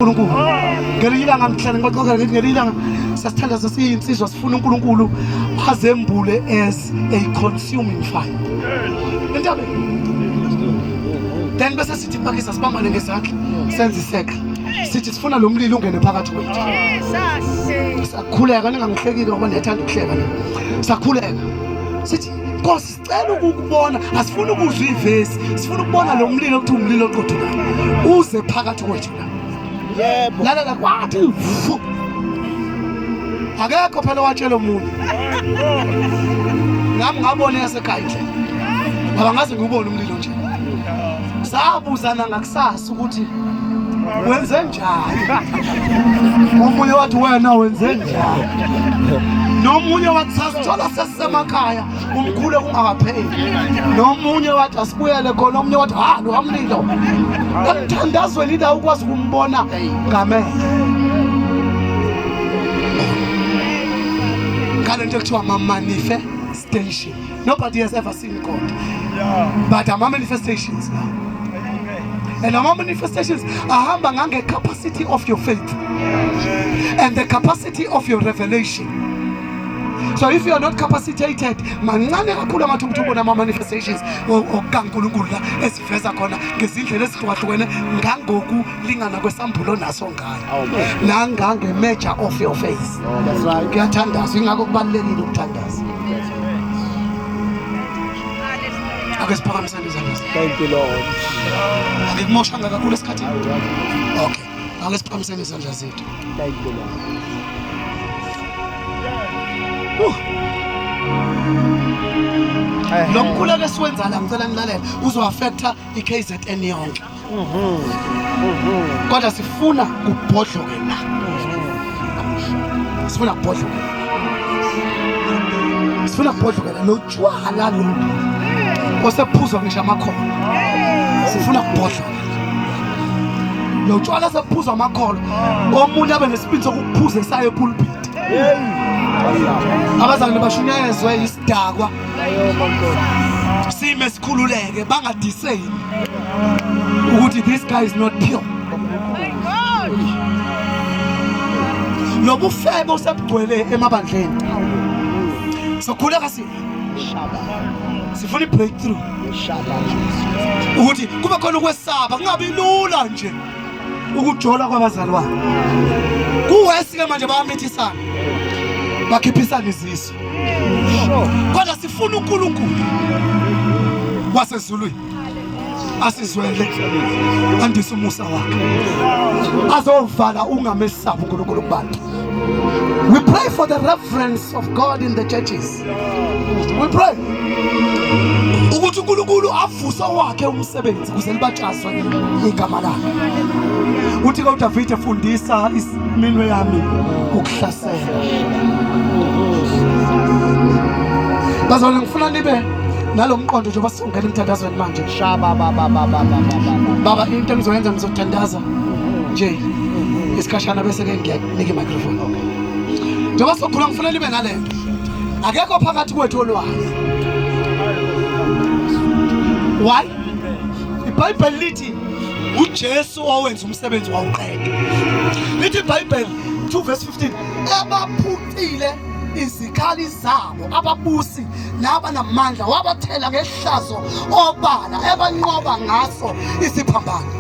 uNkulunkulu. Ngelinye ilanga ngihlale ngixoxela ngithi ngelinye ilanga sasithandaza siyinsizwa sifuna uNkulunkulu azembule as a consuming fire. Entabeni. Then bese sithi pakisa sibambane ngezandla senze isekla. Sithi sifuna lo mlilo ungene phakathi kwethu. Sakhuleka ningangihlekile ngoba niyathanda ukuhleka nina. Sakhuleka. Sithi Nkosi sicela ukukubona, asifuni ukuzwa ivesi, sifuna ukubona lo mlilo okuthiwa umlilo oqothulayo uze phakathi kwethu la. Yebo. Lalela kwathi vu. Akekho phela owatshela omunye. Nami ngabona yasekhaya indlela. Ngoba ngaze ngiwubone umlilo nje. Sabuzana ngakusasa ukuthi wenze njani. Omunye wathi wena wenze njani. Nomunye wathi sasithola sesisemakhaya umkhule kungakapheli. Nomunye wathi asibuyele khona, omunye wathi ha lo mlilo. Emthandazweni ila ukwazi ukumbona ngamehlo. Ngale nto ekuthiwa ama-manifestation. Nobody has ever seen God. But ama-manifestations la. And ama-manifestations ahamba ngange-capacity of your faith and the capacity of your revelation. So if you are not capacitated, mancane kakhulu amathuba ukuthi ubone ama-manifestations okaNkulunkulu la esiveza khona ngezindlela ezihlukahlukene ngangokulingana kwesambulo naso ngayo nangange-measure of your faith. That's right. Kuyathandazwa, ingakho kubalulekile ukuthandaza. Ake siphakamisane izandla zethu. Thank you, Lord. Angikumoshanga kakhulu esikhathini. Okay. Ake siphakamisane izandla zethu. Thank you, Lord. Lo mkhuleko esiwenza la ngicela nilalele uzo-affecta i-KZN yonke. Kodwa sifuna kubhodloke la. Sifuna kubhodloke. Sifuna kubhodloke la lo tshwala lo osephuzwa ngisho amakholwa. Sifuna kubhodloke. Lo tshwala osephuzwa amakholwa omunye abe nesibindi sokuphuza esayo epulpit. Abazalwane bashunyayezwe isidakwa. Sime sikhululeke bangadiseni ukuthi this guy is not pure. Lobufebe osebugcwele emabandleni. Sokhuleka si sifuna i-breakthrough ukuthi kube khona ukwesaba kungabi lula nje ukujola kwabazalwane. Kuwesi ke manje bayamithisana bakhiphisana izisu. Kodwa sifuna uNkulunkulu wasezulwini asizwele andise umusa wakhe azovala ungamesabi uNkulunkulu kubantu. We pray for the reverence of God in the churches. We pray ukuthi uNkulunkulu avuse owakhe umsebenzi kuze libatshazwe igama lakhe. Uthi ke uDavide fundisa iminwe yami ukuhlasela. Bazalwane ngifuna nibe nalomqondo njengoba sizongena emthandazweni manje. Shaba ba ba ba ba ba ba ba. Baba into engizoyenza ngizothandaza nje isikhashana bese ke ngiyakunika i-microphone. Njengoba sokhula ngifuna nibe nalento. Akekho phakathi kwethu olwazi. Why? iBhayibheli lithi uJesu owenza umsebenzi wawuqeda. Lithi iBhayibheli 2 verse 15 ebaphucile izikhali zabo ababusi nabanamandla wabathela ngehlazo obala ebanqoba ngaso isiphambano.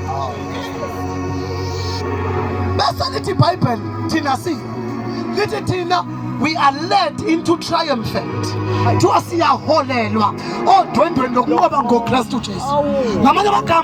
Bese lithi iBhayibheli thina si lithi thina we are led into triumphant. Kuthiwa siyaholelwa odwendweni lokunqoba ngoKristu Jesu. Ngamanye amagama